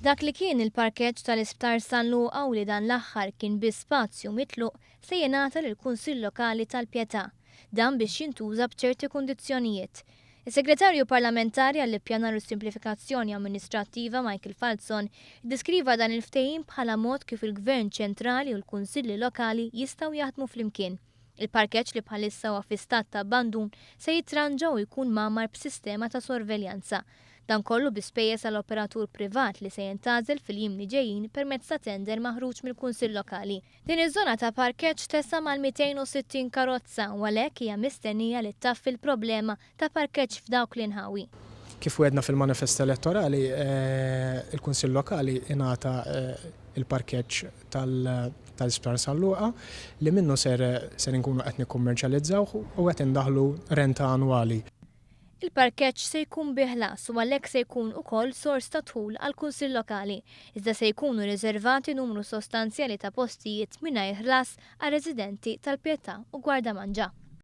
Dak li kien il-parkeġġ tal-Isptar San Luqa u li dan l-aħħar kien biss spazju mitluq se jingħata lill-Kunsill Lokali tal-Pietà. Dan biex jintuża b'ċerti kundizzjonijiet. Is-Segretarju Parlamentari għall-Ippjanar u s-Simplifikazzjoni Amministrattiva Michael Falzon iddeskriva dan il-ftehim bħala mod kif il-Gvern ċentrali u l-Kunsilli Lokali jistgħu jaħdmu flimkien. Il-parkeġġ li bħalissa huwa fi stat ta' abbandun se jitranġa u jkun mgħammar b'sistema ta' sorveljanza. Dan kollu bi spejjeż għal operatur privat li se jintgħażel fil-jiem li ġejjin permezz ta' tender maħruġ mill-Kunsill Lokali. Din iż-żona ta' parkeġġ tesa' mal-260 karozza u għalhekk hija mistennija li ttaffi l-problema ta' parkeġġ f'dawk l-inħawi. Kif wegħdna fil-manifest elettorali, il-Kunsill Lokali ingħata l-parkeġġ tal-Isptar San Luqa li minnu ser ser inkunu qed nikkummerċjalizzawh u qed indaħħlu renta annwali. Il-parkeġġ se jkun bi ħlas u għalhekk se jkun ukoll sors ta' dħul għall-Kunsill Lokali, iżda se jkunu riservati numru sostanzjali ta' postijiet mingħajr ħlas għar-residenti tal-Pietà u Gwardamanġa.